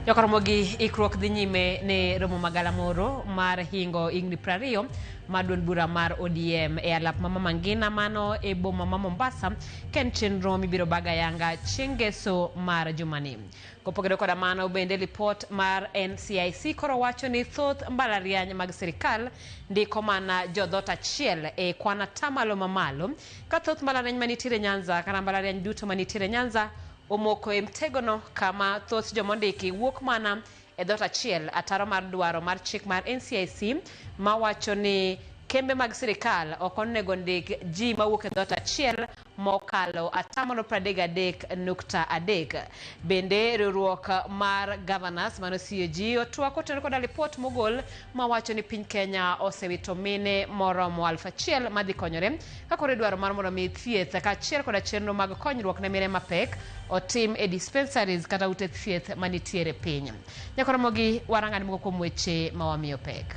Jokoromogi ikruok dhi nyime ne romo magalamoro mar hingo higni 20 mar duond bura mar ODM e alap ma Mama Ngina mano e boma ma Mombasa ka en chenro mibiro bag ayanga chieng' ngeso mar jumani. Kopogore koda mano bende lipot mar NCIC koro wacho ni thoth mbalariany mag sirikal ndiko mana jodhot achiel e kwan atamalo mamalo ka thoth mbalariany manitiere Nyanza kata mbalariany duto manitiere Nyanza omoko e mtegono kama thoth jomondiki wuok mana e dhoot achiel ataro mar dwaro mar chik mar NCIC mawacho ni kembe mag sirikal ok onego ndik ji mawuok e dhoot achiel mokalo atamalo 33.3. Bende riwruok mar Governors mano CAG otwak kotenore koda lipot mogol mawacho ni piny Kenya osewito mine moromo 1000 madhi konyore ka koro idwaro mar mondo mi thieth kaachiel koda chenro mag konyruok ne mine mapek otim e dispensaries kata ute thieth manitiere piny. Nyakoromogi warang'ane moko kuom weche ma wamiyo pek.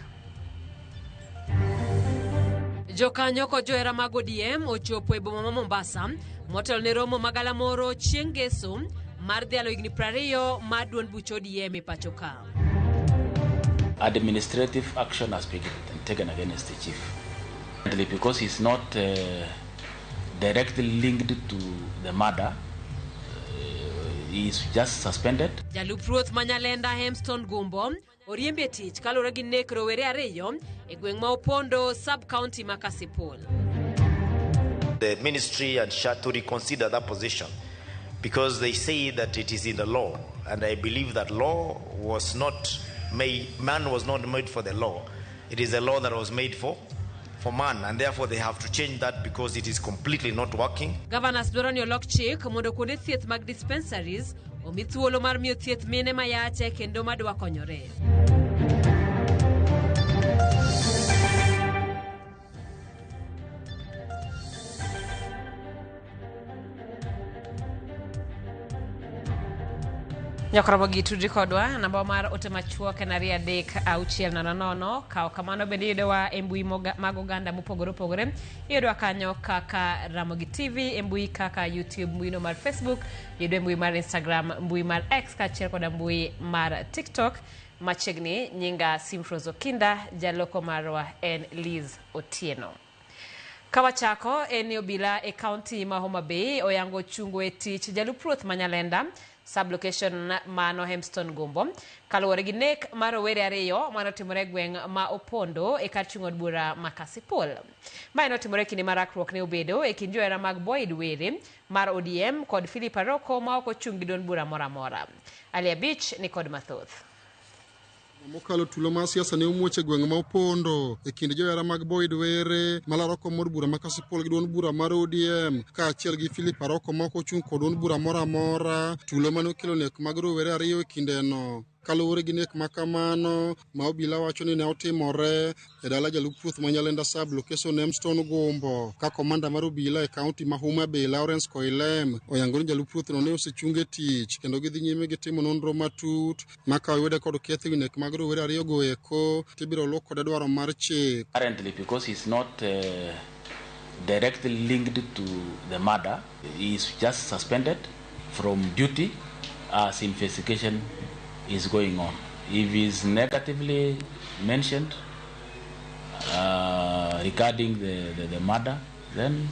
Jokanyo kod johera mag ODM ochopo e boma ma Mombasa motelo ne romo magalamoro chieng' ngeso mar dhialo higni 20 mar duond buch ODM e pacho ka. Administrative action has been taken against the chief because he's not directly linked to the murder. He is just suspended. Jalup ruoth ma Nyalenda Hemstone Gumbo oriembi e tich kaluwore gi nek rowere ariyo e gweng' ma Opondo sub county ma Kasipul. The ministry and SHA to reconsider that position because they say that it is in the law, and I believe that law was not made, man was not made for the law. It is a law that was made for man, and therefore they have to change that because it is completely not working. Governors dwaro ni olok chik mondo kuonde thieth mag dispensaries omi thuolo mar miyo thieth mine mayache kendo madwa konyore. Nyakoromogi tudri kodwa namba mar ote machuok en 23600. Kawo kamano bende iyudowa e mbui mag oganda mopogore opogore. Iyudowa kanyo kaka Ramogi TV e mbui kaka YouTube, mbui no mar Facebook, iyudo e mbui mar Instagram, mbui mar X kaachiel koda mbui mar TikTok. Machiegni nyinga Simfrose Okinda, jaloko marwa en Liz Otieno. Kawachako en ni obila e kaunti ma Homa Bay oyango chungo e tich jalup ruoth ma Nyalenda sub-location mano Hemstone Gumbo kaluwore gi nek mar rowere ariyo manotimore e gweng' ma Opondo e kar chung' od bura ma Kasipul. Mae notimore kinde ma rakruok ne obedo e kind johera mag Boyd Were mar ODM kod Philip Aroko ma ok ochung' gi duond bura moro amora. Ali Abich ni kod mathoth. Mokalo tulo mar siasa ne omuoch e gweng' ma Opondo e kind johera mag Boyd Were malaro kom od bura ma Kasipul gi duond bura mar ODM kaachiel gi Philip Aroko ma ok ochung' kod duond bura moro amora. Tulo mane okelo nek mag rowere ariyo e kindeno. Kaluwore gi nek ma kamano ma obila wacho ni ne otimore e dala jalup ruoth ma Nyalenda sub location Hemstone Gumbo ka komanda mar obila e kaunti ma Homa Bay Lawrence Koilem oyango ni jalup ruoth no ne osechung e tich kendo gidhi nyime gi timo nonro matut ma ka oyude kod ketho ewi nek mag rowere ariyo go eko tibiro luw kode dwaro mar chik. Currently, because he's not directly linked to the murder, he is just suspended from duty as investigation is going on. If he is negatively mentioned regarding the murder, then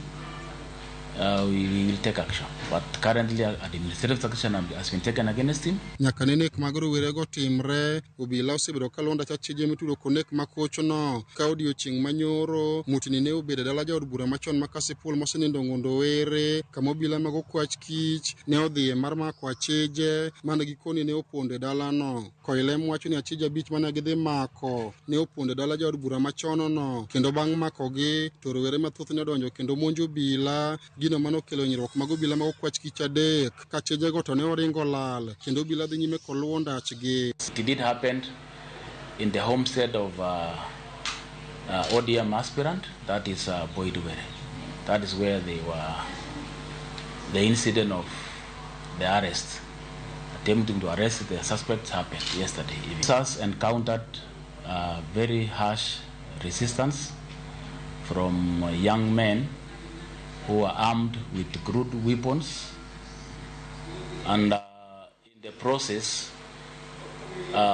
we will take action. But currently, administrative action has been taken against him. Nyaka ne nek mag rowerego timre, obila osebedo ka luwo achije mitudo kod nek ma kochono ka odiochieng' manyoro mutni ne obedo e dala jaod bura machon ma Kasipul mosenindo Ng'ondo Were kama obila mag okwach kich ne odhiye mar mako achije mane gikoni ne opondo e dalano. Koilem wacho ni achije abich mane gidhi mako ne opondo e dala jaod bura machonono kendo bang' makogi to rowere mathoth ne odonjo kendo monjo obila gino mane okelo hinyruok mag obila mag okwach kich adek ka achijego to ne oringo lal kendo obila dhi nyime koluwo ndachgi. It did happen in the homestead of ODM aspirant, that is Boyd Were. That is where they were, the incident of the arrest, attempting to arrest the suspects happened yesterday evening. Officers encountered very harsh resistance from young men who were armed with crude weapons, and in the process,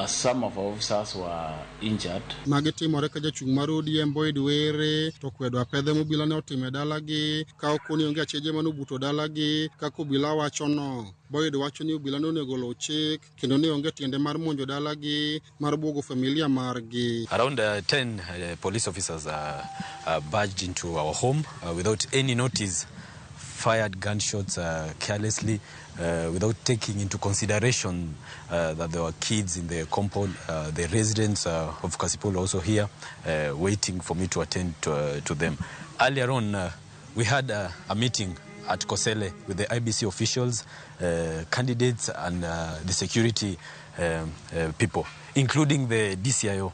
Some of our officers were injured. Magi timore ka jachung' mar ODM Boyd Were to kwedo apedhe mobila ne otimo e dalagi ka okoni onge acheje manobuto dalagi kaka obila wachono. Boyd wacho ni obila ne onego oluw chik kendo ne onge tiende mar monjo dalagi mar buogo familia margi. Around 10 police officers barged into our home without any notice, fired gunshots carelessly, without taking into consideration that there were kids in the compound. The residents of Kasipul also here waiting for me to attend to them. Earlier on, we had a meeting at Kosele with the IBC officials, candidates and the security people, including the DCIO.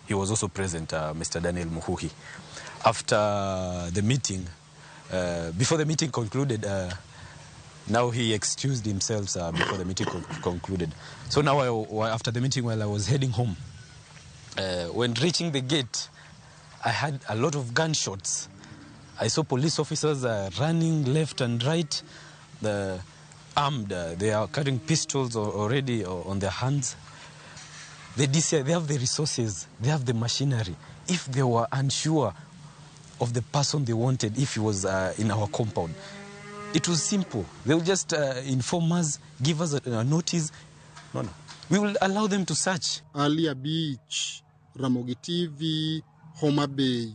He was also present, Mr. Daniel Muhuhi. After the meeting, before the meeting concluded, now he excused himself before the meeting concluded. So now, after the meeting, while I was heading home, when reaching the gate, I had a lot of gunshots. I saw police officers running left and right, armed. They are carrying pistols already on their hands. The DCI, they have the resources, they have the machinery. If they were unsure of the person they wanted, if he was in our compound, it was simple. They will just inform us, give us a notice. No, no. We will allow them to search. Alia Beach, Ramogi TV, Homa Bay.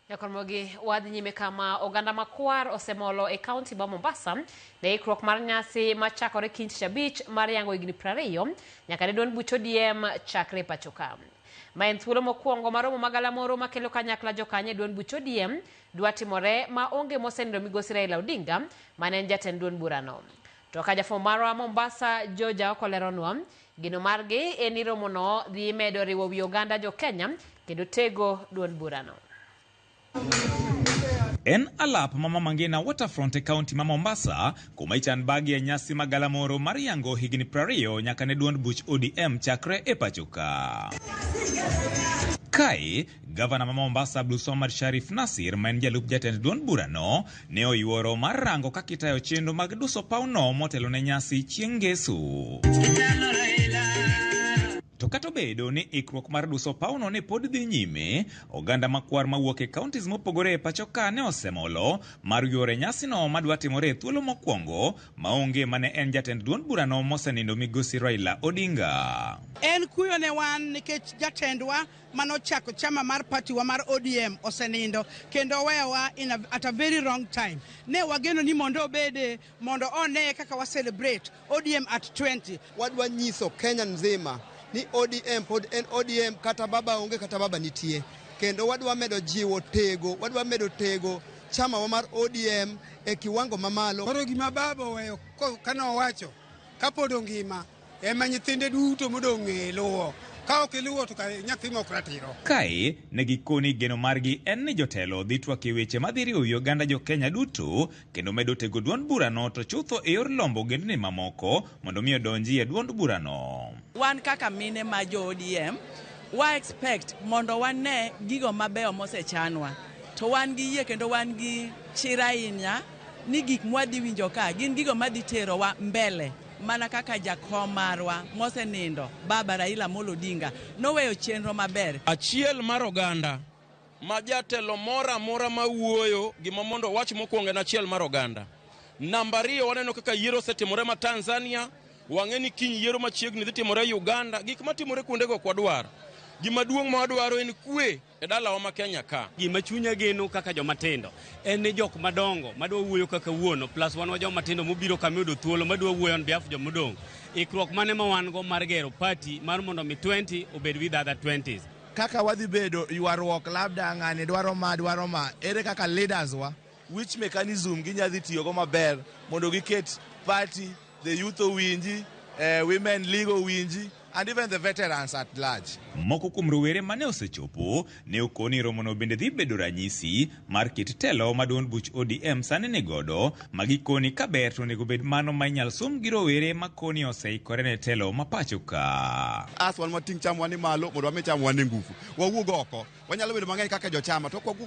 Nyakormogi wadhi nyime kama oganda makwar osemolo e kaunti ma Mombasa ne ikruok mar nyasi machakore kiny tich abich mar yango higni 20 nyaka ne duond buch ODM chakre pacho ka. Ma en thuolo mokwongo mar romo magalamoro makelo kanyakla jokanyo e duond buch ODM dwa timore ma onge mosenindo migosi Raila Odinga mane en jatend duond burano. To ka jafwambo marwa Mombasa George Aoko leronwa, geno margi en ni romono dhi medo riwo wi oganda jo Kenya kendo tego duond burano. En alap ma Mama Ngina Waterfront e kaunti ma Mombasa kuma ichan bagi e nyasi magalamoro mar yango higni 20 nyaka ne duond buch ODM chakre e pacho ka. Kae, gavana ma Mombasa Abdulswamad Sharif Nasir ma en jalup jatend duond burano ne oyuoro mar rango kaka itayo chenro mag duso pawno motelo ne nyasi chieng' Ngeso. To kata obedo ni ikruok mar duso pawno ne pod dhi nyime, oganda makwar mawuok e counties mopogore e pacho ka ne osemolo mar yuoro e nyasino madwa timore e thuolo mokwongo maonge mane en jatend duond burano mosenindo migosi Raila Odinga. En kuyo ne wan nikech jatendwa manochako chama mar party wa mar ODM osenindo kendo oweyowa at a very wrong time. Ne wageno ni mondo obede mondo one kaka wa celebrate ODM at 20. Wadwa nyiso Kenya nzima ni ODM pod en ODM kata baba onge kata baba nitie. Kendo wadwa medo jiwo tego, wadwa medo tego chama wa mar ODM e kiwango mamalo. Koro gima baba oweyo kane owacho kapod ongima ema nyithinde duto modong' e luwo. Ka ok iluwo to nyathi ma ok ratiro. Kae ne gikoni geno margi en ni jotelo dhi twak e weche madhi riwo wi oganda jo Kenya duto kendo medo tego duond burano to chutho e yor lombo ogendni mamoko mondo mi odonji e duond burano. Wan kaka mine ma jo ODM wa expect mondo wane gigo mabeyo mosechanwa to wan gi yie kendo wan gi chir ahinya ni gik mwadhi winjo ka gin gigo madhi terowa mbele. Mana kaka jakom marwa mosenindo baba Raila Amolo Odinga noweyo chenro maber. Achiel mar oganda ma jatelo moro amora mawuoyo gima mondo wach mokwongo en achiel mar oganda. Namba ariyo waneno kaka yiero osetimore ma Tanzania, wang'e ni kiny yiero machiegni dhi timore Uganda, gik matimore kuondego ok wadwar. Gima duong' ma wadwaro en kwe e dalawa ma Kenya ka. Gima chunya geno kaka joma tindo en ni jok madongo madwa wuoyo kaka wuono plus wan wa joma tindo mobiro kamiyudo thuolo madwa wuoyo on behalf joma odong'. Ikruok mane ma wan go mar gero party mar mondo mi 20 obed with other 20s. Kaka wadhi bedo ywaruok labda ng'ani dwaro ma, ere kaka leaders wa, which mechanism ginyadhi tiyogo maber mondo giket party, the youth owinji, women league owinji, and even the veterans at large. Moko kuom rowere mane osechopo ne okoni romono bende dhi bedo ranyisi mar kit telo ma duond buch ODM sani ni godo ma gikoni kaber to onego bed mano ma inyal som gi rowere ma koni oseikore ne telo ma pacho ka. As wan wating' chamwa ni malo mondo wami chamwa ni nguvu. Wawuog oko, wanyalo bedo mang'eny kaka jochama, to kok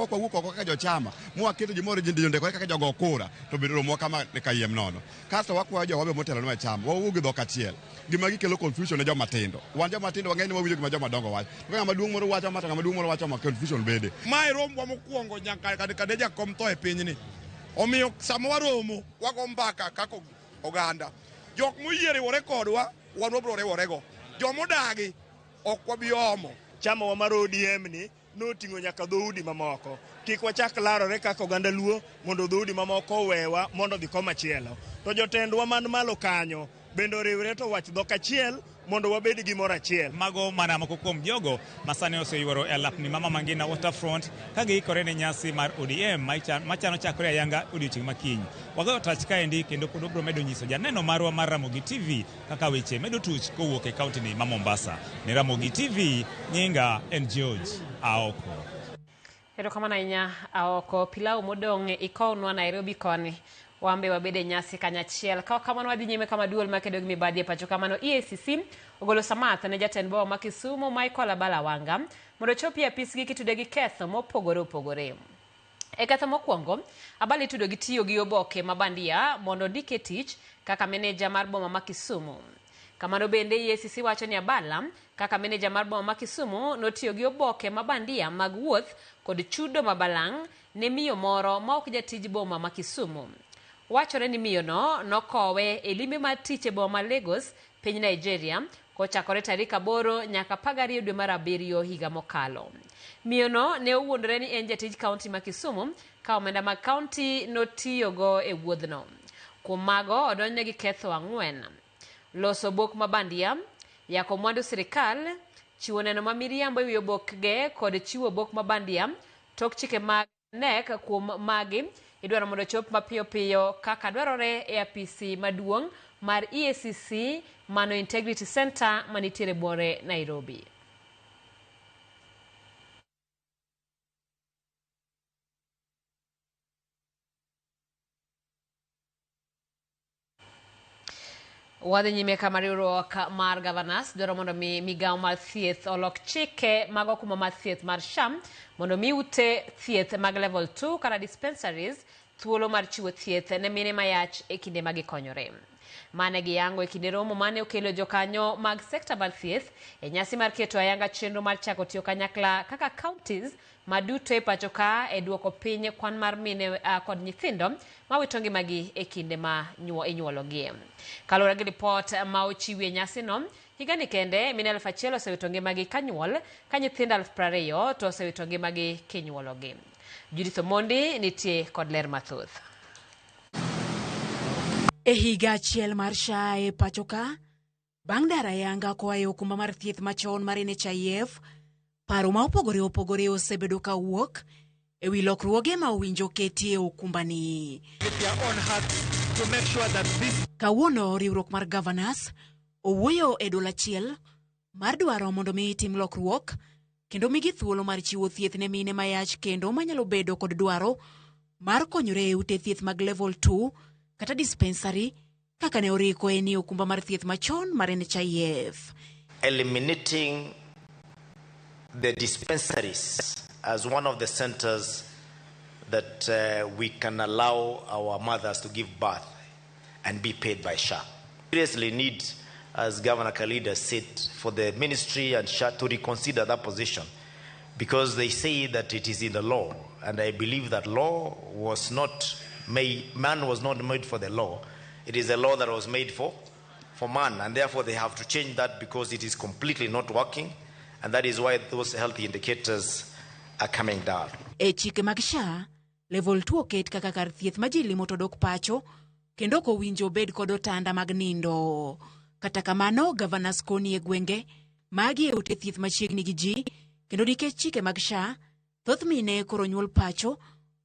wawuok oko kaka jochama, mwaketo gimoro jondekore kaka jogo kura, to bedo romo kama ne kayiem nono. Kasto wakwayo jowa be motelo nwa e chama, wawuog gi dhok achiel. Gima gikelo confusion confusion ne joma tindo. Wan joma tindo wang'eyo ni wawinjo gima joma dongo wacho. To ka ng'ama duong' moro wacho ma to ng'ama duong' moro wacho ma confusion bede. Mae rombwa mokwongo nyaka kade jakom tho e pinyni. Omiyo sama waromo wago mbaka kaka oganda. Jok moyie riwore kodwa wan wabiro riworego. Jomodagi ok wabi omo. Chama wa mar ODM ni noting'o nyaka dhoudi mamoko. Kik wachak larore kaka oganda Luo mondo dhoudi mamoko owewa mondo odhi komachielo. To jotendwa man malo kanyo bende oriwre to wach dhok achiel mondo wabed gimoro achiel. Mago mana moko kuom jogo masani oseyuoro e alapni ma Mama Ngina Waterfront ka giikore ne nyasi mar ODM machano chakore ayanga odiochieng' makiny. Wagoyo tach kaendi kendo pod wabiro medo nyiso janeno marwa mar Ramogi TV kaka weche medo tuch kowuok e kaunti ni ma Mombasa. Ne Ramogi TV, nyinga en George Aoko. Erokamano ahinya Aoko. Pilau modong' ikownwa Nairobi koni. Wambe wabede nyasi kanyachiel. Ka kamano wadhi nyime kama duol makedo gi mibadhi e pacho kamano EACC ogolo samath ne jatend boma ma Kisumu Michael Abala Wanga mondo ochopi e apisgi kitude gi ketho mopogore opogore. E ketho mokwongo, Abala itudo gi tiyo gi oboke ma bandia mondo ondike tich kaka meneja mar boma ma Kisumu. Kamano bende EACC wacho ni Abala kaka meneja mar boma ma Kisumu notiyo gi oboke ma bandia mag wuoth kod chudo ma balang' ne miyo moro ma ok jatij boma ma Kisumu. Wachore ni miyono nokowe e limbe mar tich e boma ma Lagos, piny Nigeria, kochakore tarik 8 nyaka 12 dwe mar 7 higa mokalo. Miyono ne owuondore ni en jatij kaunti ma Kisumu ka omenda mag kaunti notiyogo e wuodhno. Kuom mago odonjne gi ketho 4: loso obok ma bandia, yako mwandu sirikal, chiwo neno ma miriambo ewi obokge kod chiwo obok ma bandia tok chike mag KNEC. Kuom magi idwaro mondo ochop mapiyo piyo kaka dwarore e apisi maduong' mar EACC mano Integrity Center manitiere buore Nairobi. Wadhi nyime kama riwruok mar governors dwaro mondo mi migawo mar thieth olok chike mag okumba mar thieth mar SHA mondo mi ute thieth mag level 2 kata dispensaries thuolo mar chiwo thieth ne mine mayach e kinde ma gikonyore. Mane giyango e kinde romo mane okelo jokanyo mag sekta mar thieth e nyasi mar keto ayanga chenro mar chako tiyo kanyakla kaka counties maduto e pacho ka e duoko piny kwan mar mine kod nyithindo mawito ngimagi e kinde ma inyuologie. Kaluwore gi ripot ma ochiwi e nyasino, higani kende mine 1000 osewito ngimagi ka nyuol, ka nyithindo 20,000 to osewito ngimagi kinyuologi. Judith Omondi nitie kod ler mathoth. E higa achiel mar SHA e pacho ka, bang' dar ayanga koa e okumba mar thieth machon mar NHIF, paro ma opogore opogore osebedo ka wuok e wi lokruoge ma owinjo ketie e okumbani. Kawuono riwruok mar governors owuoyo e duol achiel mar dwaro mondo mi tim lokruok kendo migi thuolo mar chiwo thieth ne mine mayach kendo manyalo bedo kod dwaro mar konyore e ute thieth mag level 2 kata dispensary kaka ne oriko en okumba mar thieth machon mar NHIF. Eliminating the dispensaries as one of the centers that we can allow our mothers to give birth and be paid by SHA. Seriously need, as Governor Khalid has said, for the ministry and SHA to reconsider that position, because they say that it is in the law, and I believe that law was not made, man was not made for the law. It is a law that was made for man, and therefore they have to change that because it is completely not working, and that is why those health indicators are coming down. E chike mag SHA, level 2 oket kaka kar thieth ma ji limo to dok pacho, kendo ok owinjo obed kod otanda mag nindo. Kata kamano, governors koni e gwenge magi e ute thieth machiegni gi ji, kendo nikech chike mag SHA, thoth mine koro nyuol pacho,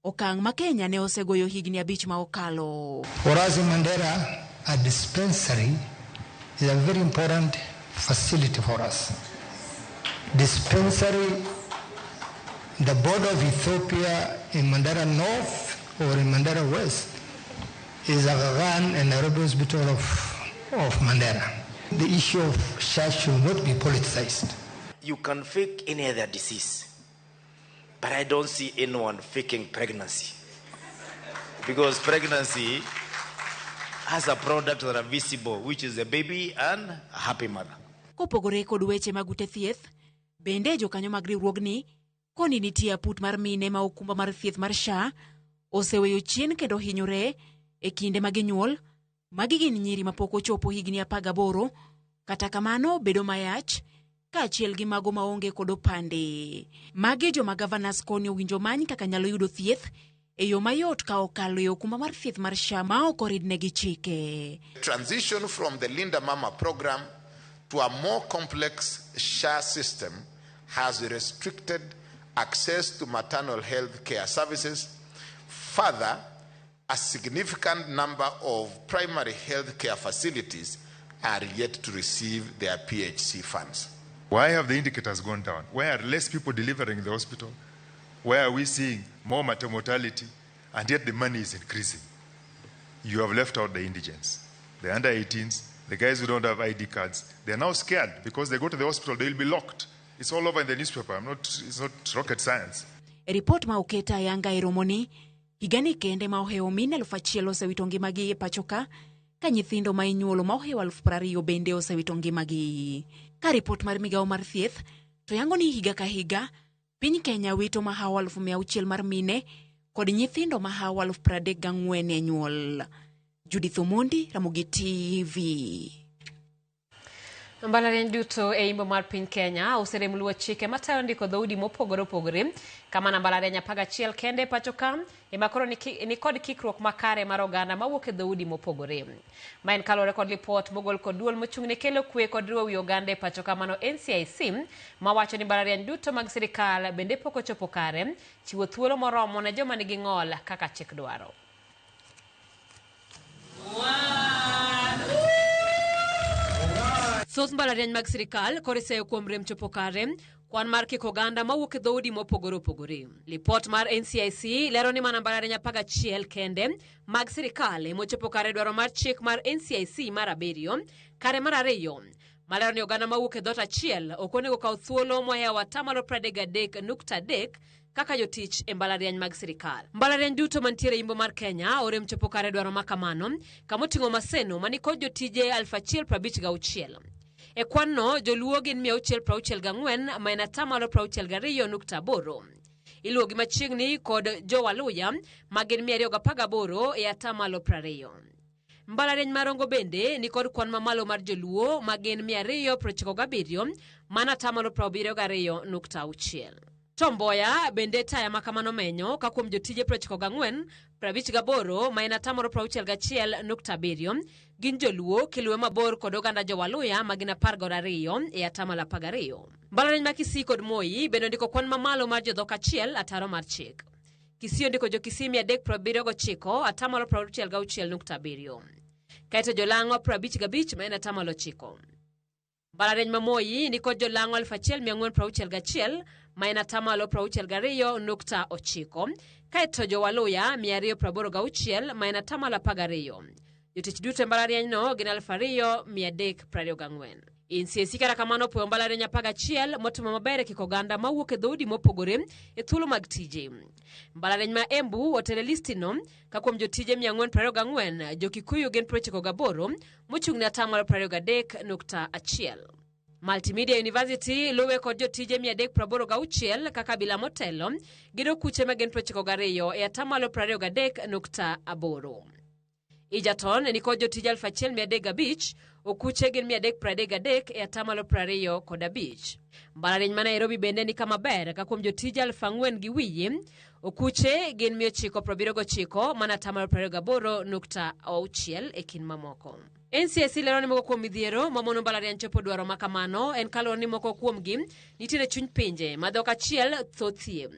okang' ma Kenya ne osegoyo higni 5 ma okalo. For us in Mandera, a dispensary is a very important facility for us. Dispensary, the border of Ethiopia in Mandera North or in Mandera West is Aga Khan and Nairobi Hospital of Mandera. The issue of SHA should not be politicized. You can fake any other disease, but I don't see anyone faking pregnancy, because pregnancy has a product that are visible, which is a baby and a happy mother. Kopogore kod weche mag ute thieth, bende jokanyo mag riwruogni koni nitie aput mar mine ma okumba mar thieth mar SHA oseweyo chien kendo hinyore e kinde ma ginyuol. Magi gin nyiri mapok ochopo higni 18, kata kamano bedo mayach kaachiel gi mago maonge kod opande. Magi joma gavanas koni owinjo many kaka nyalo yudo thieth e yo mayot ka okalo e okumba mar thieth mar SHA ma ok oridnegi chike. Transition from the Linda Mama program to a more complex SHA system has restricted access to maternal health care services. Further, a significant number of primary health care facilities are yet to receive their PHC funds. Why have the indicators gone down? Why are less people delivering in the hospital? Why are we seeing more mortality? And yet the money is increasing. You have left out the indigents, the under 18s, the guys who don't have ID cards. They are now scared because they go to the hospital, they will be locked. It's all over in the newspaper. It's not rocket science. E ripot ma oket ayanga e romoni, higani kende ma ohewo mine 1,000 osewito ngimagi e pacho ka, ka nyithindo ma inyuolo ma ohewo 20,000 bende osewito ngimagi. Ka ripot mar migawo mar thieth to yango ni higa ka higa, piny Kenya wito mahawo 600,000 mar mine kod nyithindo mahawo 34,000 e nyuol. Judith Omondi, Ramogi TV. Mbalariany duto e imbo mar piny Kenya oserem luwo chike matayo ndiko dhoudi mopogore opogore. Kamano mbalariany 11 kende pacho ka ema koro ni kod kikruok makare mar oganda mawuok e dhoudi mopogore. Ma en kaluwore kod lipot mogol kod duol mochung' ne kelo kwe kod riwo wi oganda e pacho ka mano NCIC mawacho ni mbalariany duto mag sirikal bende pok ochopo kare chiwo thuolo moromo ne joma nigi ng'ol kaka chik dwaro. Thoth mbalariany mag sirikal koro iseyo kuom rem chopo kare kwan mar kiko oganda mawuok e dhoudi mopogore opogore. Lipot mar NCIC lero ni mana mbalariany 11 kende mag sirikal emochopo kare dwaro mar chik mar NCIC mar 7 kare mar 2 malero ni oganda mawuok e dhoot achiel ok onego kaw thuolo mohewo 33.3% kaka jotich e mbalariany mag sirikal. Mbalariany duto mantiere imbo mar Kenya orem chopo kare dwaro makamano kamoting'o Maseno manikod jotije 1,056. E kwanno joluo gin 664 ma en 62.8%. Iluwo gi machiegni kod jowaluya ma gin 218 e 20%. Mbalariany mar Rongo bende nikod kwan mamalo mar joluo ma gin 297 mana 72.6%. Tom Mboya bende taya makamano menyo ka kuom jotije 94, 58 ma en 61.7 gin joluo kiluwe mabor kod oganda jowaluya ma gin 12 e 12. Mbalariany ma Kisii kod Moi bende ondiko kwan mamalo mar jodhok achiel ataro mar chik. Kisii ondiko jo-Kisii 379 66.7. Kaeto jolang'o 55 ma en 9. Mbalariany ma Moi nikod jolang'o 1461 ma en 62.9, kaeto jowaluya 286 ma en 12. Jotich duto e mbalariany no gin 2324. NCIC kata kamano opuoyo mbalariany 11 motimo maber e kiko oganda mawuok e dhoudi mopogore e thuolo mag tije. Mbalariany ma Embu otelo e listino ka kuom jotije 424, jo-Kikuyu gin 98 mochung' ne 23.1. Multimedia University luwe kod jotije 386 kaka bila motelo gin okuche ma gin 92 e 23.8. Egerton nikod jotije 1305, okuche gin 333 e 25. Mbalariany ma Nairobi bende ni kama ber ka kuom jotije 4,000 okuche gin 979 mana 28.6 e kind mamoko. NCIC lero ni moko kuom midhiero mamono mbalariany chopo dwaro makamano en kaluwore ni moko kuomgi nitiere chuny pinje ma dhok achiel thothie.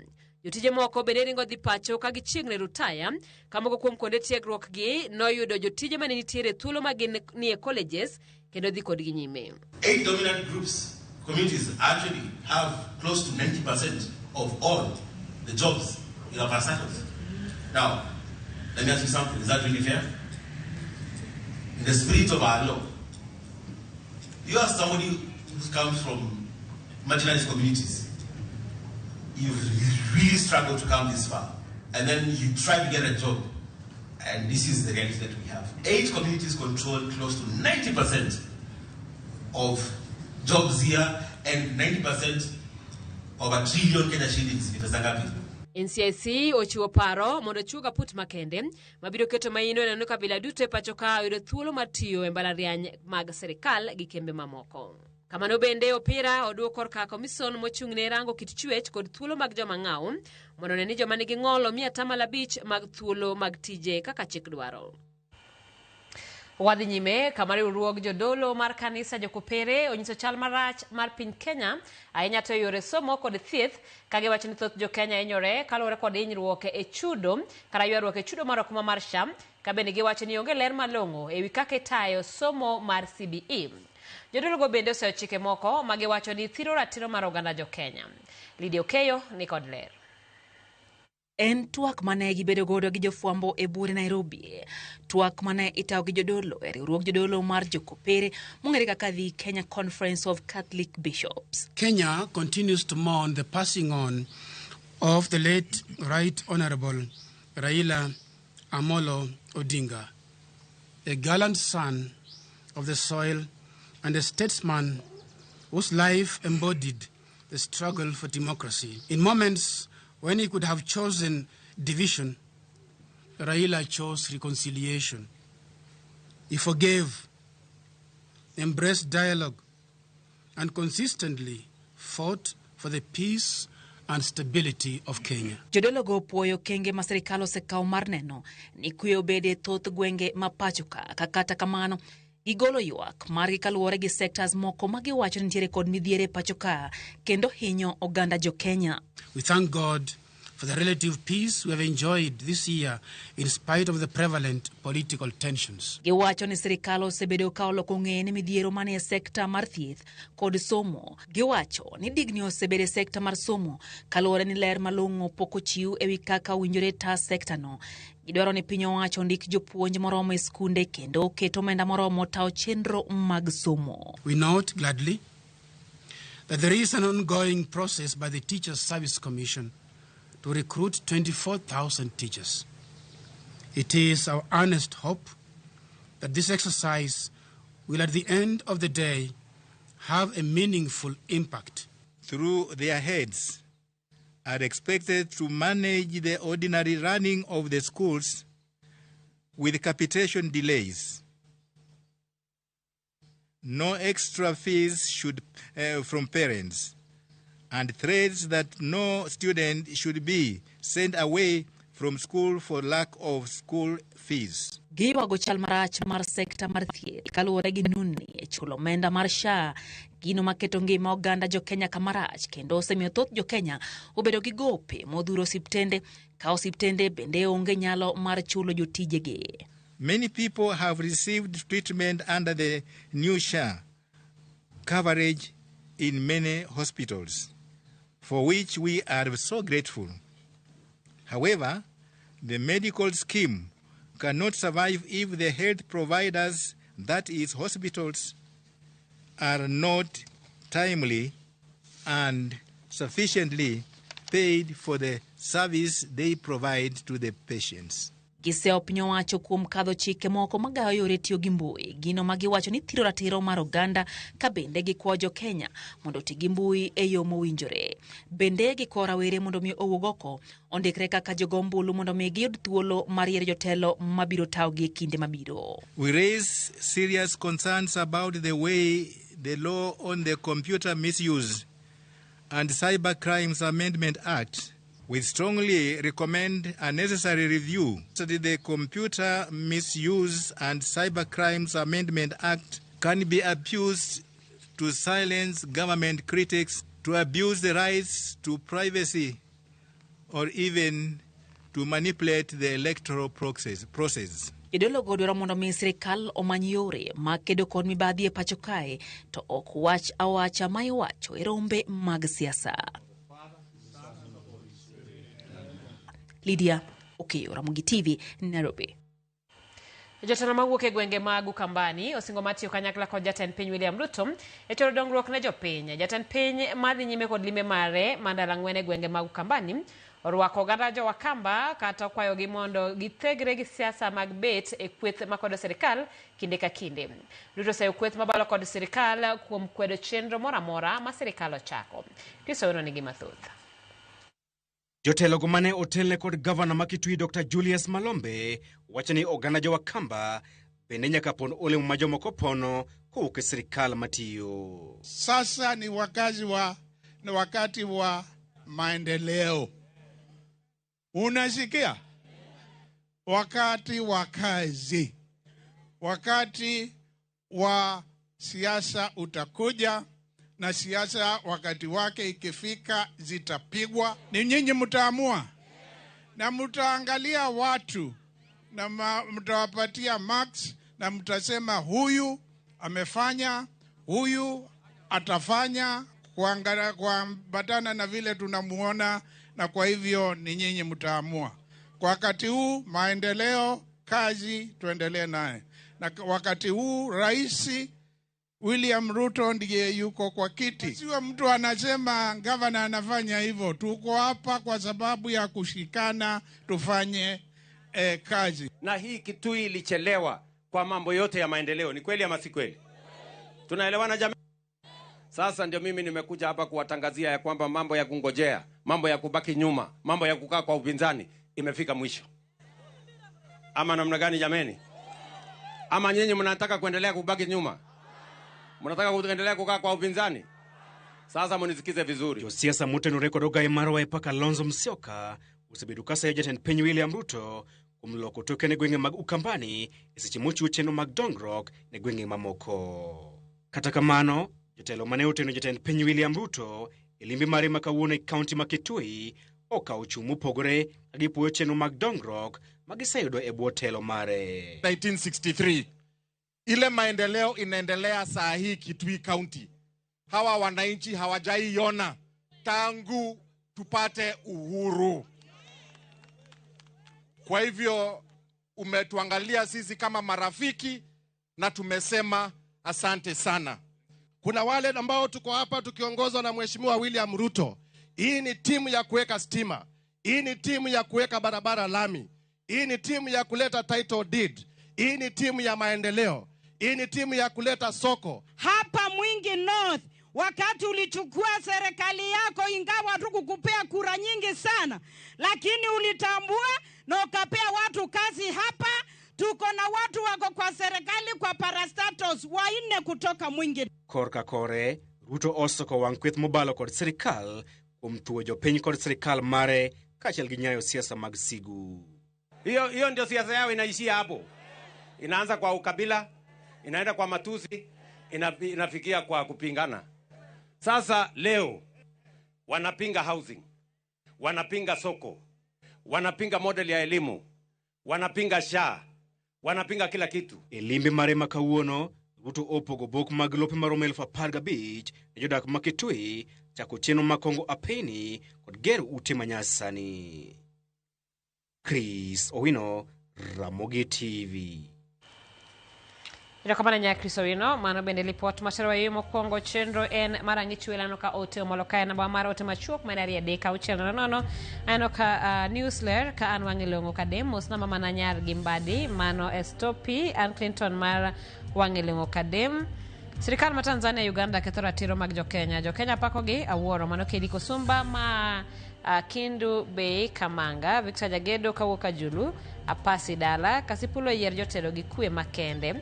Jotije moko bende ringo dhi pacho ka gichiegni rutaya ka moko kuom kuonde tiegruok gi noyudo jotije mane nitiere thuolo ma gin nie colleges kendo dhi kodgi nyime. 8 dominant groups, communities actually have close to 90% of all the jobs in our parastatals. Now, let me ask you something. Is that really fair? In the spirit of our law, you are somebody who comes from marginalized communities. You've really struggled to come this far, and then you try to get a job, and this is the reality that we have. 8 communities control close to 90% of jobs here and 90% of a trillion Kenya shillings ni pesa ngapi? NCIC ochiwo paro mondo ochuog aput makende mabiro keto maino e neno kabila duto e pacho ka oyudo thuolo mar tiyo e mbalariany mag sirikal gi kembe mamoko. Kamano bende opira oduok korka komison mochung' ne rango kit chwech kod thuolo mag joma ng'aw mondo one ni joma nigi ng'ol omi 5% mag thuolo mag tije kaka chik dwaro. Wadhi nyime kama riwruog jodolo mar kanisa jokopere onyiso chal marach mar piny Kenya ahinya to e yore somo kod thieth ka giwacho ni thoth jokenya hinyore kaluwore kod hinyruok e chudo kata ywaruok e chudo mar okumba mar SHA ka bende giwacho ni onge ler malong'o ewi kaka itayo somo mar CBE. Jodologo bende oseyo chike moko ma giwacho ni thiro ratiro mar oganda jokenya. Lydia Okeyo ni kod ler. En twak mane gibedo godo gi jofwambo e buore Nairobi. Twak mane itayo gi jodolo e riwruog jodolo mar jokopere mong'ere kaka the Kenya Conference of Catholic Bishops. Kenya continues to mourn the passing on of the late Right Honorable Raila Amolo Odinga, a gallant son of the soil and a statesman whose life embodied the struggle for democracy. In moments when he could have chosen division, Raila chose reconciliation. He forgave, embraced dialogue, and consistently fought for the peace and stability of Kenya. Jodologo puoyo okenge ma sirikal osekawo mar neno ni kwe obede e thoth gwenge ma pacho ka kata kamano gigolo ywak margi kaluwore gi sectors moko ma giwacho ni nitiere kod midhiero e pacho ka kendo hinyo oganda jo Kenya. We thank God for the relative peace we have enjoyed this year in spite of the prevalent political tensions. Giwacho ni sirikal osebedo ka oloko ng'eye ne midhiero manie sekta mar thieth kod somo. Giwacho ni digni osebedo e sekta mar somo kaluwore ni ler malong'o pok ochiw ewi kaka owinjore ta sektano. Gidwaro ni piny owacho ondik jopuonj moromo e skunde kendo oket omenda moromo tayo chenro mag somo. We note gladly that there is an ongoing process by the Teachers Service Commission to recruit 24,000 teachers. It is our earnest hope that this exercise will, at the end of the day, have a meaningful impact. Through their heads, are expected to manage the ordinary running of the schools with capitation delays. No extra fees should, from parents, and threats that no student should be sent away from school for lack of school fees. Giywago chal marach mar sekta mar thieth kaluwore gi nunni e chulo omenda mar SHA, gino maketo ngima oganda jokenya kamarach kendo osemiyo thoth jokenya obedo gi gope modhuro osiptende ka osiptende bende onge nyalo mar chulo jotijegi. Many people have received treatment under the new SHA coverage in many hospitals, for which we are so grateful. However, the medical scheme cannot survive if the health providers, that is, hospitals, are not timely and sufficiently paid for the service they provide to the patients. Giseyo piny owacho kuom kadho chike moko magayo yore tiyo gi mbui, gino ma giwacho ni thiro ratiro mar oganda ka bende gikwayo jokenya mondo oti gi mbui e yo mowinjore. Bende gikwayo rawere mondo mi owuog oko ondikre kaka jogo ombulu mondo mi giyud thuolo mar yiero jotelo mabiro tayogi e kinde mabiro. We raise serious concerns about the way the law on the Computer Misuse and Cyber Crimes Amendment Act. We strongly recommend a necessary review. So the Computer Misuse and Cyber Crimes Amendment Act can be abused to silence government critics, to abuse the rights to privacy, or even to manipulate the electoral process. Jodologo dwaro mondo mi sirikal omany yore mag kedo kod mibadhi e pacho kae to ok wach awacha ma iwacho e rombe mag siasa. Lydia Okeyo, Ramogi TV, Nairobi. Jotelo mawuok e gwenge mag Ukambani osingo mar tiyo kanyakla kod jatend piny William Ruto e choro dongruok ne jopiny. Jatend piny madhi nyime kod limbe mare mar ndalo ang'wen e gwenge mag Ukambani Orwako oganda jo Wakamba kata okwayogi mondo githegre gi siasa mag bet e kweth makodo sirikal kinde ka kinde. Ruto oseyo kweth mabalo kod sirikal kuom kwedo chenro moro amora ma sirikal ochako. Chris Owino nigi mathoth. Jotelogo mane otelne kod gavana ma Kitui Dr. Julius Malombe wacho ni oganda jo Wakamba bende nyaka pon olemo ma jomoko pono kowuok e sirikal matiyo. Sasa ni wakati wa maendeleo. Unasikia? Wakati wa kazi. Wakati wa siasa utakuja, na siasa wakati wake ikifika zitapigwa. Ni nyinyi mtaamua. Na mtaangalia watu na mtawapatia marks na mtasema huyu amefanya, huyu atafanya kuambatana na vile tunamuona, na kwa hivyo ni nyinyi mtaamua. Kwa wakati huu maendeleo, kazi tuendelee naye. Na wakati huu Rais William Ruto ndiye yuko kwa kiti. Sio mtu anasema gavana anafanya hivyo. Tuko hapa kwa sababu ya kushikana tufanye kazi. Na hii Kitui ilichelewa kwa mambo yote ya maendeleo. Ni kweli ama si kweli? Tunaelewana jamii? Sasa ndio mimi nimekuja hapa kuwatangazia ya kwamba mambo ya kungojea, mambo ya kubaki nyuma, mambo ya kukaa kwa upinzani imefika mwisho. Ama namna gani jameni? Ama nyinyi mnataka kuendelea kubaki nyuma? Mnataka kuendelea kukaa kwa upinzani? Sasa mnisikize vizuri. Josiasa motenore kod ogai mar Wiper Kalonzo Musyoka osebedo ka sayo jatend piny William Ruto kuom loko toke ne gwenge mag Ukambani e seche mochiwo chenro mag dongruok ne gwenge mamoko. Kata kamano, jotelo mane oteno jatend piny William Ruto e limbe mare ma kawuono e kaunti ma Kitui okawo chung' mopogore ka gipuoyo chenro mag dongruok ma giseyudo e bwo telo mare. 1963 ile maendeleo inaendelea saa hii Kitui County, hawa wananchi hawajaiona tangu tupate uhuru. Kwa hivyo umetuangalia sisi kama marafiki na tumesema asante sana. Kuna wale ambao tuko hapa tukiongozwa na Mheshimiwa William Ruto. Hii ni timu ya kuweka stima. Hii ni timu ya kuweka barabara lami. Hii ni timu ya kuleta title deed. Hii ni timu ya maendeleo. Hii ni timu ya kuleta soko. Hapa Mwingi North, wakati ulichukua serikali yako, ingawa hatukukupea kura nyingi sana, lakini ulitambua na ukapea watu kazi hapa. Tuko na watu wako kwa serikali kwa parastatos wanne kutoka Mwingi. Korka kore, Ruto osoko wang' kweth mobalo kod sirikal kuom thuo jopiny kod sirikal mare kaachiel gi nyayo siasa mag sigu. Hiyo ndio siasa yao inaishia hapo. Inaanza kwa ukabila, inaenda kwa matusi, inafikia kwa kupingana. Sasa leo wanapinga housing, wanapinga soko, wanapinga model ya elimu, wanapinga SHA, wanapinga kila kitu. E limbe mare ma kawuono, Ruto opogo bok mag lope maromo 15,000 ne jodak ma Kitui chako chenro mag kongo apeni kod gero ute manyasani. Chris Owino, Ramogi TV. Erokamano nya Chris Owino, mano bende lipot materowa yo mokwongo chenro en mar ang'ich welo aneno ka ote omolo kae namba mar ote machuok ma en 2 3 6 0. Aneno ka newsler ka an wang'e long'o kadem mos namba mana nyar gi Mbadi mano Estopi an Clinton mar wang'e long'o kadem. Sirikal ma Tanzania Uganda ketho ratiro mag jokenya. Jokenya pakogi awuoro mano Kedi Kosumba ma Kindu Bei Kamanga, Victor Jagedo kawuok Ajulu, Apasi Dala, Kasipulo yier jotelo gi kwe makende.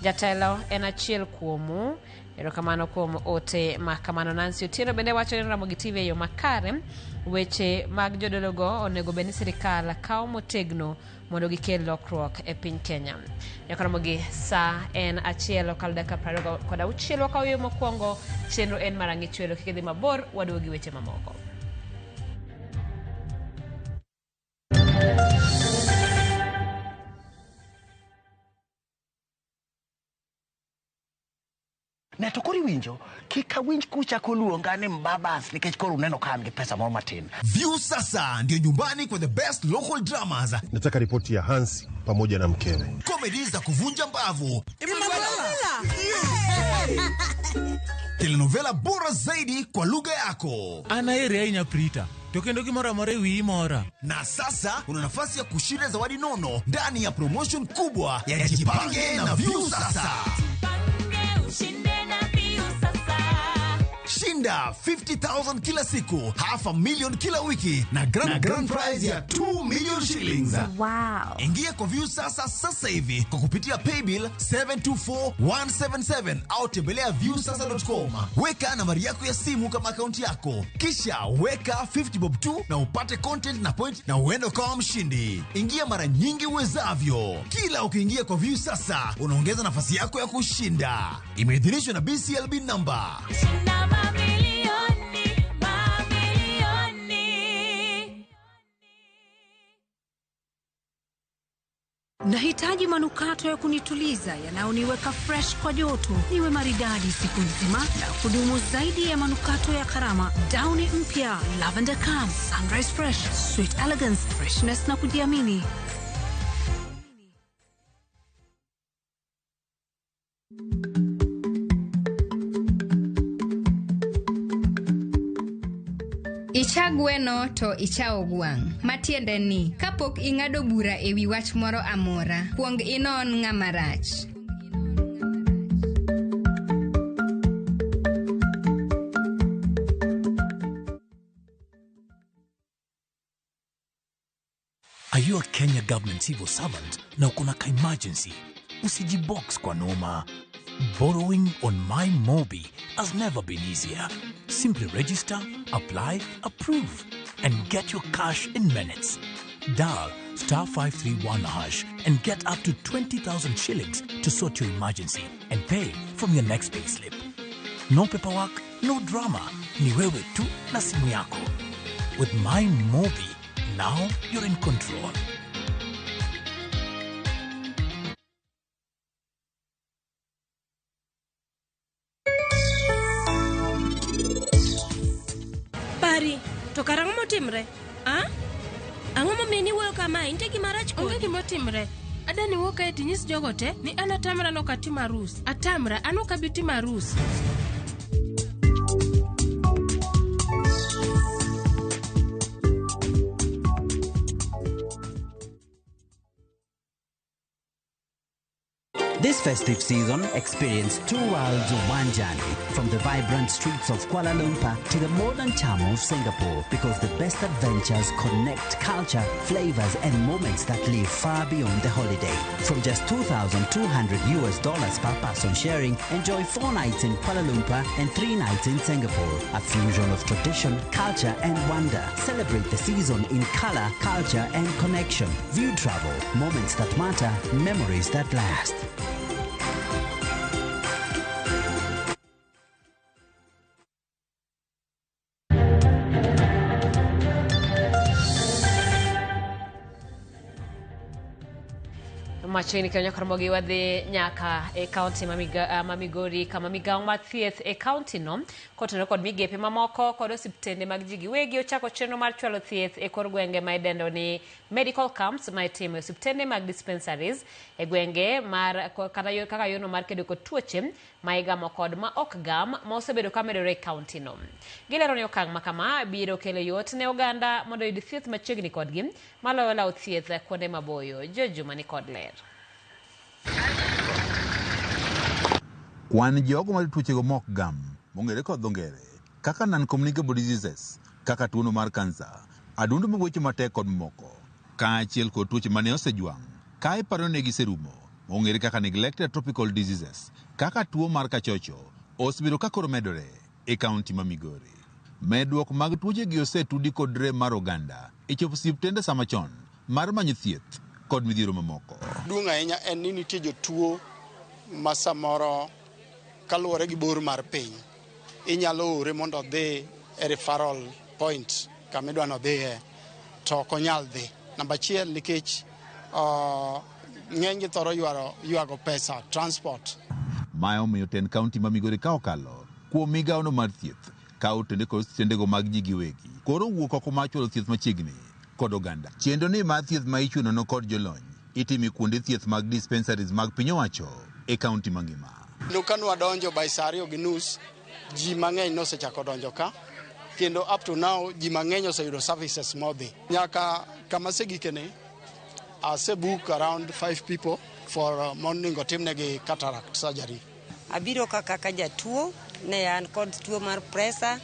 Jatelo en achiel kuomu. Erokamano kuom ote ma kamano. Nancy Otieno bende wacho ni Ramogi TV e yo makare. Weche mag jodologo onego bed ni sirikal kawo motegno mondo gikel lokruok e piny Kenya. Nyaka Ramogi sa en 1:26 wakawo yo mokwongo chenro en mar ang'ich welo kik idhi mabor waduogo gi weche mamoko. Ne to koro iwinjo kik awinj kuchako luonga ni mbabas nikech koro uneno ka an gi pesa moro matin. View sasa ndio nyumbani kwa the best local dramas. Nataka ripoti ya Hansi pamoja na mkewe. Comedy za kuvunja mbavu. Telenovela bora zaidi kwa lugha yako. Anaere ahinya Prita. To kendo gimoro amora e wiyi mora. Na sasa una nafasi ya kushinda zawadi nono ndani ya promotion kubwa ya Jipange na Viusasa. Shinda 50,000 kila siku, half a million kila wiki na grand prize ya 2 million shillings. Wow. Ingia kwa Viusasa sasa hivi kwa kupitia paybill 724177 au tembelea viusasa.com. Weka nambari yako ya simu kama akaunti yako, kisha weka 50 bob tu na upate content na point na uende ukawa mshindi. Ingia mara nyingi uwezavyo. Kila ukiingia kwa Viusasa unaongeza nafasi yako ya kushinda. Imeidhinishwa na BCLB number. Nahitaji manukato ya kunituliza yanayoniweka fresh kwa joto, niwe maridadi siku nzima na kudumu zaidi ya manukato ya karama. Downy mpya Lavender Calm, Sunrise Fresh, Sweet Elegance, freshness na kujiamini. Icha gweno to ichawo gwang'. Matiende ni, kapok ing'ado bura e wi wach moro amora, kuong inon ng'ama rach. Are you a Kenya government civil servant na uko na ka-emergency? Usijibox kwa noma. Borrowing on MyMobi has never been easier. Simply register, apply, approve, and get your cash in minutes. Dial star 531 hash and get up to 20,000 shillings to sort your emergency and pay from your next payslip. No paperwork, no drama. Ni wewe tu na simu yako. With MyMobi, now you're in control. Pari, to karang'o motimre? A? Ang'o momiyo niwuoyo kamae? Nitie gima rach kodi? Onge gima otimre. Adani wuo kae tinyis jogo te ni an atamra nok atim arus. Atamra, an ok abi timo arus. This festive season, experience two worlds, one journey. From the vibrant streets of Kuala Lumpur to the modern charm of Singapore, because the best adventures connect culture, flavors, and moments that live far beyond the holiday. From just $2,200 per person sharing, enjoy 4 nights in Kuala Lumpur and 3 nights in Singapore. A fusion of tradition, culture, and wonder. Celebrate the season in color, culture, and connection. View travel, moments that matter, memories that last. Machiegni kanyo Karamogi wadhi nyaka e kaunti ma Migori kama migawo mar thieth e kaunti no kotenore kod migepe mamoko kod osiptende mag ji giwegi ochako chenro mar chwalo thieth e kor gwenge ma idendo ni medical camps ma itimo e osiptende mag dispensaries e gwenge mar kata kaka yono mar kedo kod tuoche ma igamo kod ma ok gam ma osebedo ka medore e kaunti no. Gilero ni okang' ma kama biro kelo yot ne oganda mondo oyud thieth machiegni kodgi maloyo lawo thieth kuonde maboyo. Jojuma ni kod ler. Kwan jogo mar tuochego mok gam mong'ere kod dho ngere kaka non-communicable diseases kaka tuono mar kansa, adundo magwecho matek kod mamoko, kaachiel kod tuoche mane osejwang' ka iparo ni giserumo mong'ere kaka neglected tropical diseases kaka tuo mar kachocho osebedo ka koro medore e kaunti ma Migori. Medruok mag tuochegi osetudi kod rem mar oganda e chopo osiptende sama chon mar manyo thieth kod midhiero mamoko. Duong' ahinya en ni nitie jotuo ma samoro kaluwore gi bor mar piny inyalo ore mondo odhi e referral point kama idwa ni odhiye to ok onyal dhi. Namba achiel nikech ng'eny gi thoro ywago pesa transport. Mae omiyo tend kaunti ma Migori ka okalo kuom migawono mar thieth kawo tende kod osiptendego mag ji giwegi koro wuok oko mar chwalo thieth machiegni kod oganda. Chenro ni mar thieth ma ichiwo nono kod jolony itimo e kuonde thieth mag dispensaries mag piny owacho e kaunti mangima. Kendo ka nwadonjo by saa 2:30 ji mang'eny nosechako donjo ka Kendo up to now ji mang'eny oseyudo services modhi. Nyaka kama asegikene, asebook around 5 people for monego timnegi cataract surgery. Abiro ka kaka jatuo, ne an kod tuo mar presa,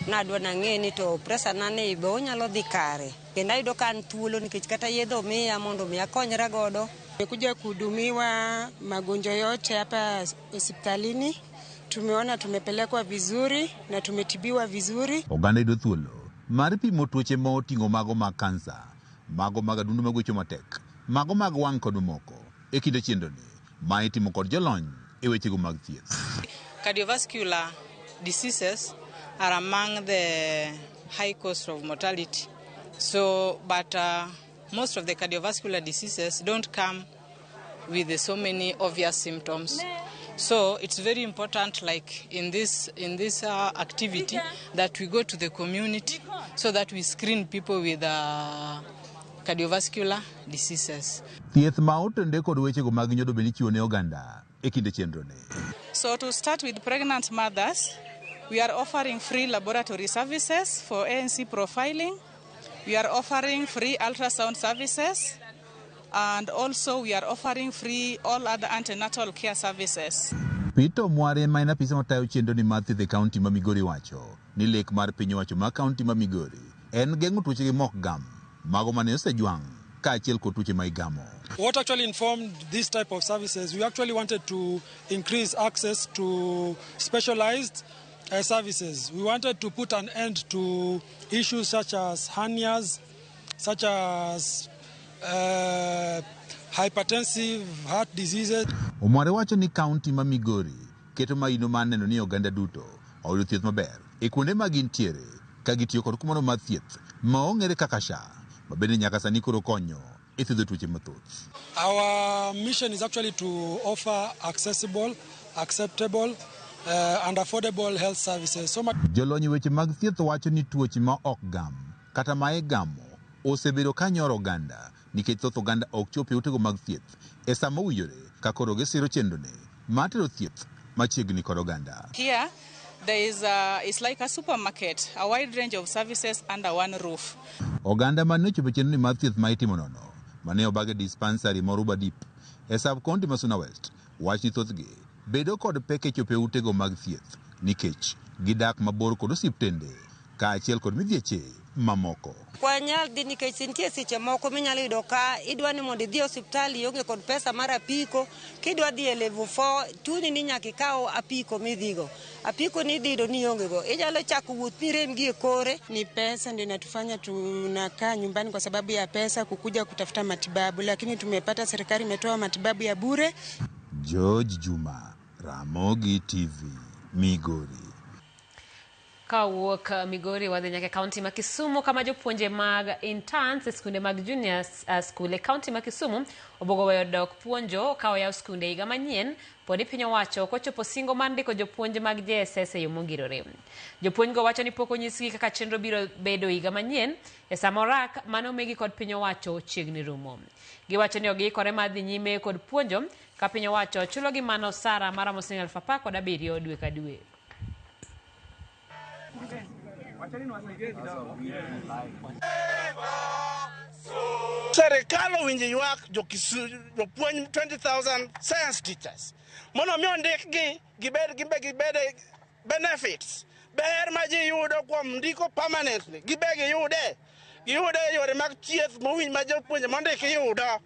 nadwa nang'e ni to presa na ni be onyalo dhi kare. Kendo ayudo ka an thuolo nikech kata yedhe omiya mondo mi akonyra godo. Tumekuja kuhudumiwa magonjwa yote hapa hospitalini. Tumeona tumepelekwa vizuri na tumetibiwa vizuri. Oganda yudo thuolo mar pimo tuoche ma oting'o mago mag kansa, mago mag adundo magwecho matek, mago mag wang' kod mamoko e kinde chenroni ma itimo kod jolony e wechego mag thieth. Cardiovascular diseases are among the high cost of mortality. So, but most of the cardiovascular diseases don't come with so many obvious symptoms. So it's very important, like in this activity, that we go to the community so that we screen people with cardiovascular diseases. Thieth ma otenore kod wechego mag nyodo bende ichiwo ne oganda e kinde chenroni. So to start with pregnant mothers, we are offering free laboratory services for ANC profiling. We are offering free ultrasound services. And also we are offering free all other antenatal care services. Peter Mware ma en apisa matayo chenroni mar thieth e kaunti ma Migori wacho ni lek mar piny owacho mar kaunti ma Migori en geng'o tuoche gi mok gam mago mane osejwang' kaachiel kod tuoche ma igamo. What actually informed this type of services, we actually wanted to increase access to specialized services. We wanted to put an end to issues such as hernias, such as hypertensive heart diseases. Omware wacho ni kaunti ma Migori keto maino mar neno ni oganda duto oyudo thieth maber e kuonde ma gintiere ka gitiyo kod kumoro mar thieth ma ong'ere kaka SHA ma bende nyaka sani koro konyo e thiedho tuoche mathoth. Our mission is actually to offer accessible, acceptable, and affordable health services. So much Jolony e weche mag thieth wacho ni tuoche ma ok gam kata ma igamo osebedo ka nyoro oganda nikech thoth oganda ok chop e utego mag thieth e sama owinjore ka koro gisiro chenroni mar tero thieth machiegni kod oganda. Here, there is a, it's like a supermarket, a wide range of services under one roof. Oganda mane ochopo e chenroni mar thieth ma itimo nono mane obag e dispensary ma Ruba Deep e sub county ma Suna West wach ni thothgi bedo kod pek e chopo e utego mag thieth nikech gidak mabor kod osiptende kaachiel kod midhieche mamoko. Wanyal dhi nikech nitie seche moko minyalo yudo ka idwa ni mondo idhi e osiptal ionge kod pesa mar apiko kidwa dhi e level 4 chuni ni nyaka ikaw apiko midhigo apiko ni idhi yudo ni ionge go inyalo chako wuoth mirem gi e kore. Ni pesa ndio inatufanya tunakaa nyumbani kwa sababu ya pesa kukuja kutafuta matibabu, lakini tumepata serikali imetoa matibabu ya bure. George Juma, Ramogi TV, Migori. Kawuok Migori wadhi nyaka e kaunti ma Kisumu kama jopuonje mag interns e skunde mag junior school e kaunti ma Kisumu obuogo weyo dok puonjo ka oyaw skunde higa manyien podi piny owacho kochopo singo mar ndiko jopuonj mag JSS e yo mongirore. Jopuonj go wacho ni pok onyisgi kaka chenro biro bedo higa manyien e sama orak mane omigi kod piny owacho chiegni rumo. Giwacho ni ok giikore mar dhi nyime kod puonjo ka piny owacho chulogi mana osara maromo siling 17,000 dwe ka dwe. Serikal owinjo ywak jopuonj 20,000 science teachers mondo mi ondikgi gibed gibe gibed benefits ber ma ji yudo kuom ndiko permanently gibe giyude giyude e yore mag thieth mowinj ma jopuonje mondiki yudo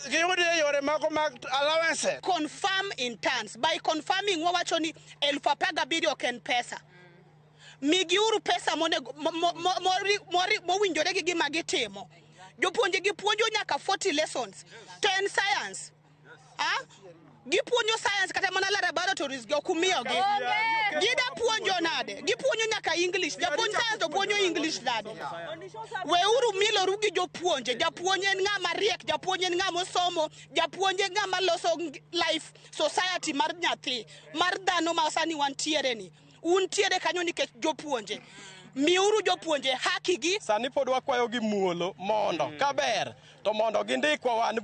giyud e yore moko mag allowances. Confirm interns by confirming wawacho ni 17,000 ok en pesa migiuru pesa monego mowinjore gi gima gitimo jopuonje gipuonjo nyaka 40 lessons to en science ah? Gipuonjo science kata mana laboratories gi ok umiyogi gida puonjo nade gipuonjo nyaka English japuonj science to puonjo English nade weuru miloru gi jopuonje japuonj en ng'ama riek japuonj en ng'ama osomo japuonj en ng'ama loso life society mar nyathi mar dhano ma sani wantiere ni untiere kanyo nikech jopuonje miuru jopuonje haki gi. Sani pod wakwayo gi muolo mondo kaber to mondo gindikwa wan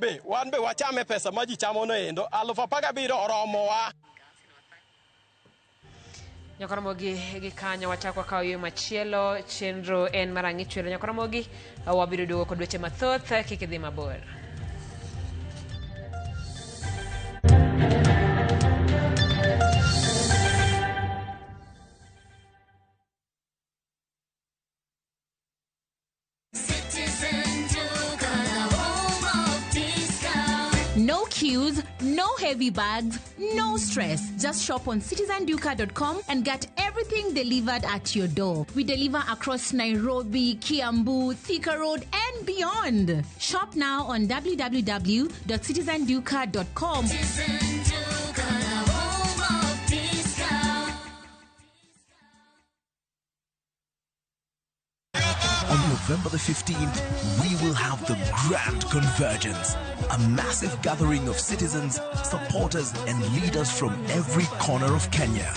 be wachame pesa ma ji chamo no endo 17,000 oromowa. Nyakoromogi gi kanyo wachako wakawo yo machielo chenro en mar ang'ichwero Nyakoromogi wabiro duogo kod weche mathoth kik idhi mabor. No queues, no heavy bags, no stress. Just shop on citizenduka.com and get everything delivered at your door. We deliver across Nairobi, Kiambu, Thika Road, and beyond. Shop now on www.citizenduka.com. On November the 15th, we will have the Grand Convergence, a massive gathering of citizens, supporters, and leaders from every corner of Kenya.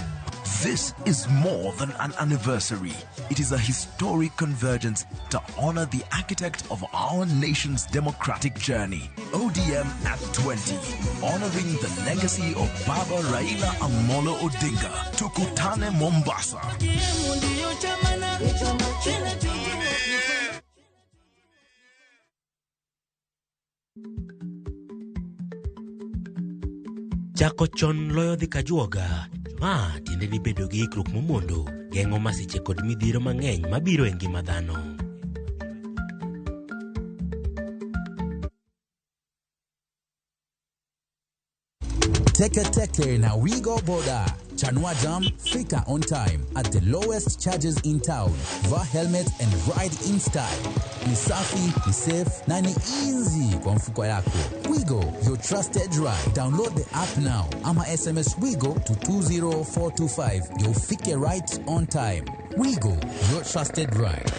This is more than an anniversary. It is a historic convergence to honor the architect of our nation's democratic journey, ODM at 20, honoring the legacy of Baba Raila Amolo Odinga. Tukutane Mombasa. Chako chon loyo dhi kajuoga. Ma tiende ni bedo gi ikruok momondo geng'o masiche kod midhiero mang'eny mabiro e ngima dhano. Teke Teke na Wigo Boda. Chanua Jam, fika on time at the lowest charges in town. Vaa helmet and ride in style. Ni safi, ni safe na ni easy kwa mfuko yako. Wigo, your trusted ride. Download the app now ama SMS Wigo to 20425 ndio ufike right on time. Wigo, your trusted ride.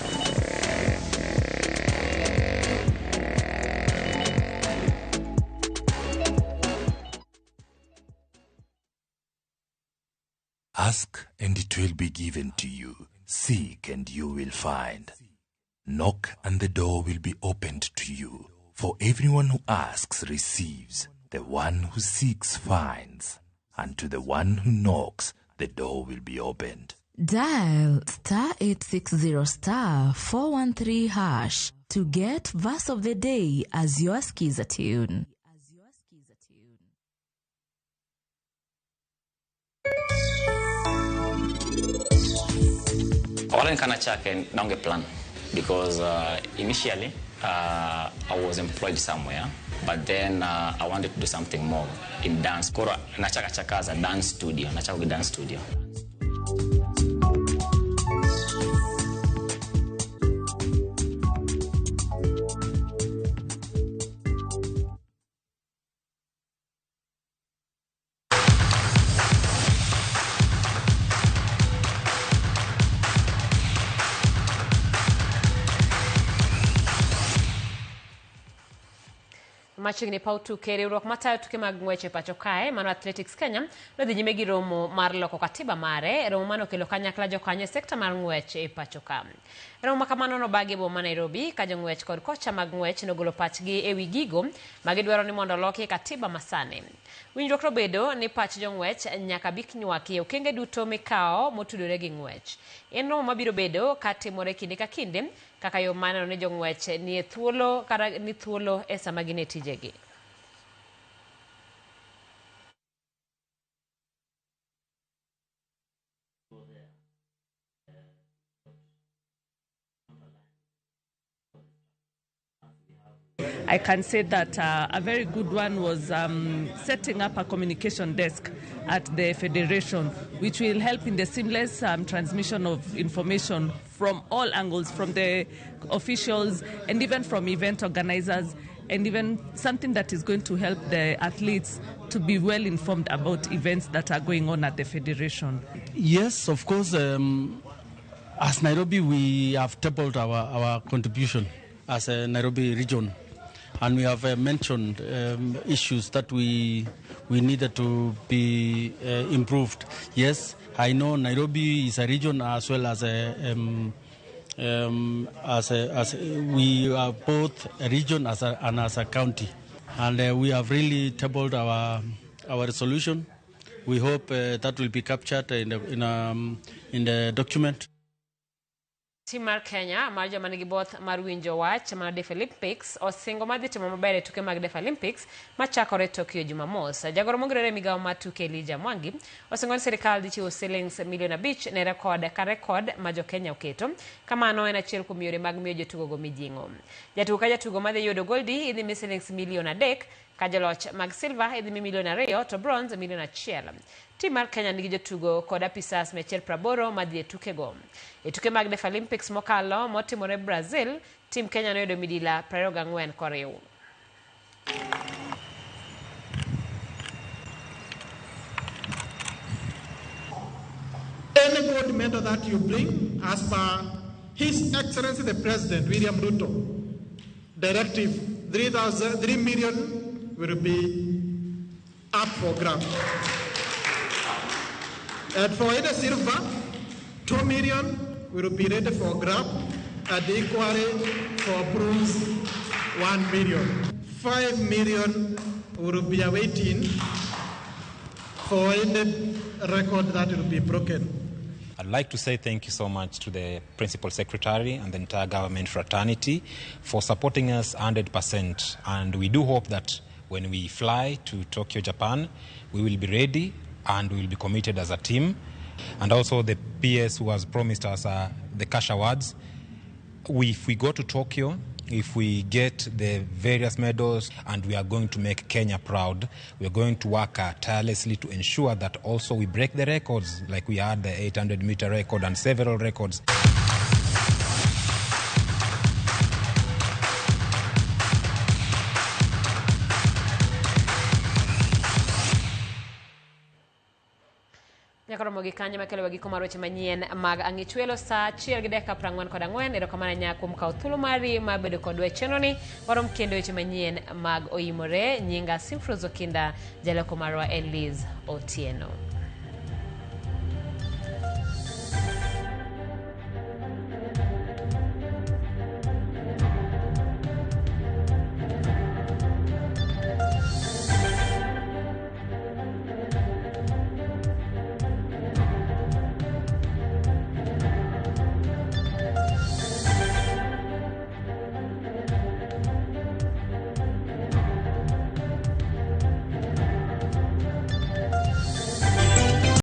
Ask and it will be given to you. Seek and you will find. Knock and the door will be opened to you. For everyone who asks receives. The one who seeks finds. And to the one who knocks, the door will be opened. Dial star 860 star 413 hash to get verse of the day as your skiza tune. Olen Kanachake naonge plan because initially I was employed somewhere, but then I wanted to do something more in dance. Koro nachaka chaka as a dance studio, nachaka dance studio. Machiegni paw tuke riwruok matayo tuke mag ng'wech e pacho kae mano Athletics Kenya nodhi nyime gi romo mar loko katiba mare. Romo mano okelo kanyakla jokanyo e sekta mar ng'wech e pacho ka. Romo ma kamano nobagi e boma ma Nairobi ka jong'wech kod kocha mag ng'wech nogolo pachgi ewi gigo ma gidwaro ni mondo oloki e katiba masani. Winjruok nobedo ni pach jong'wech nyaka bi nywaki e okenge duto mikawo motudore gi ng'wech. En romo mabiro bedo ka timore kinde ka kinde kaka yo mar neno ni jong'wech ni e thuolo kata ni thuolo e sama gin e tijegi. I can say that a very good one was setting up a communication desk at the Federation, which will help in the seamless transmission of information from all angles, from the officials and even from event organizers, and even something that is going to help the athletes to be well informed about events that are going on at the Federation. Yes, of course. As Nairobi, we have tabled our contribution as a Nairobi region. And we have mentioned issues that we needed to be improved. Yes, I know Nairobi is a region as well as we are both a region and as a county, and we have really tabled our resolution We hope that will be captured in the document. Tim mar Kenya mar joma nigi both mar winjo wach mar Deaflympics osingo mar dhi timo maber e tuke mag Deaflympics machakore Tokyo Jumamos. Jagoro mongirore e migawo mar tuke Elijah Mwangi osingo ni sirikal dhi chiwo silings milion 5 ne rekod ka rekod ma jo Kenya oketo. Kamano en achiel kuom yore mag miyo jotugo go mijing'o. Jatugo ka jatugo madhi yudo goldi idhi mi silings milion 3 ka joloch mag silver idhi mi milion 2 to bronze milion 1. Tim mar Kenya nigi jotugo kod apisas 180 madhi e tukego. E tuke mag Deaflympics mokalo motimore Brazil, tim Kenya noyudo midila 24 koriw. Any gold medal that you bring, as per His Excellency the President, William Ruto, directive 3, 3 million will be up for grab. And for any silver, 2 million will be ready for grab, and equally for bronze, 1 million. 5 million will be awaiting for any record that will be broken. I'd like to say thank you so much to the Principal Secretary and the entire government fraternity for supporting us 100%. And we do hope that when we fly to Tokyo, Japan, we will be ready and we will be committed as a team. And also the PS who has promised us the cash awards. If we go to Tokyo, if we get the various medals, and we are going to make Kenya proud, we are going to work tirelessly to ensure that also we break the records, like we had the 800-meter record and several records. Nyaka romo gi kanyo makelo giko mar weche manyien mag ang'ichwelo saa 1:44. Erokamano ahinya kuom kawo thuolo mari mar bedo kodwa e chenro ni. Warom kendo weche manyien mag oyimore. Nyinga Simfrose Okinda, jaloko marwa en Liz Otieno.